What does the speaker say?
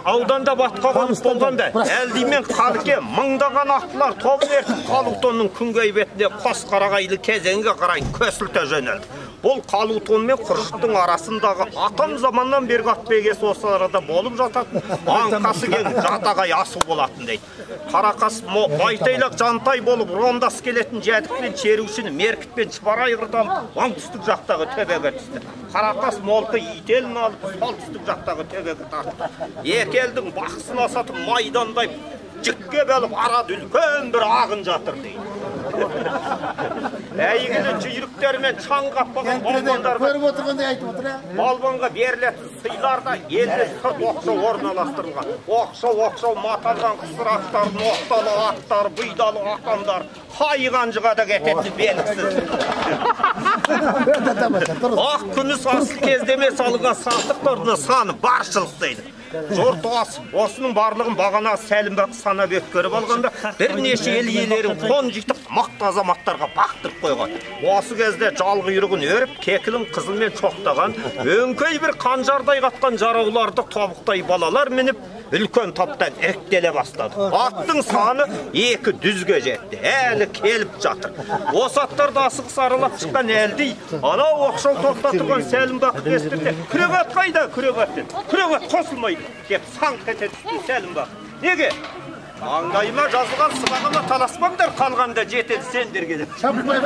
Ауданда батқа қонып болғанда, Әлди мен Қалыке мыңдаған аттылар тобын ертіп Қалутонның күнгей бетінде қос қарағайлы кезеңге қарай көсілте жөнелді. Бұл Қалутон мен Құршыттың арасындағы атам заманнан бергі ат бәйгесі осы арада болып жататын аңқасы кең жатағай асу болатын дейді. Қарақас Байтайлақ Жантай болып рондас келетін Жәдік пен Шерушіні Меркіт пен Шұбар айғырды алып оңтүстік жақтағы төбеге түсті. Қарақас Молқы ителін алып солтүстік жақтағы төбеге тартты. Екі елдің бақысын асатып майдандай жікке бөліп арада үлкен бір ағын жатыр дейді. Әйгілі жүйріктермен шаң қаппаған балуандарға көріп отырғандай айтып отыр. Балуанға берілетін сыйлар да елден сырт оқшау орналастырылған. Оқшау-оқшау маталған қысыр аттар, ноқталы аттар, бұйдалы атандар қай қанжыға да кететіні белгісіз. Ақ күміс асыл кездеме салынған сандықтардың саны баршылық дейді. Жұрт осының барлығын бағана Сәлімбақ санап өткеріп алғанда бірнеше ел иелерін қонжитып мықты азаматтарға бақтырып қойған. Осы кезде жал құйрығын өріп, кекілін қызылмен шоқтаған, өңкей бір қанжардай қатқан жарауларды тобықтай балалар мініп, үлкен топтан іріктеле бастады. Аттың саны екі жүзге жетті. Әлі келіп жатыр. Осы аттарды асығыс аралап шыққан Әлди, анау оқшау топта тұрған Сәлімбақты естірте, күрек ат қайда, күрек ат деді. Күрек ат қосылмайды деп саңқ ете түсті Сәлімбақ. Неге? Маңдайыма жазылған сыбағыма таласпаңдар, қалғанда жетеді сендерге деп. Шаппай.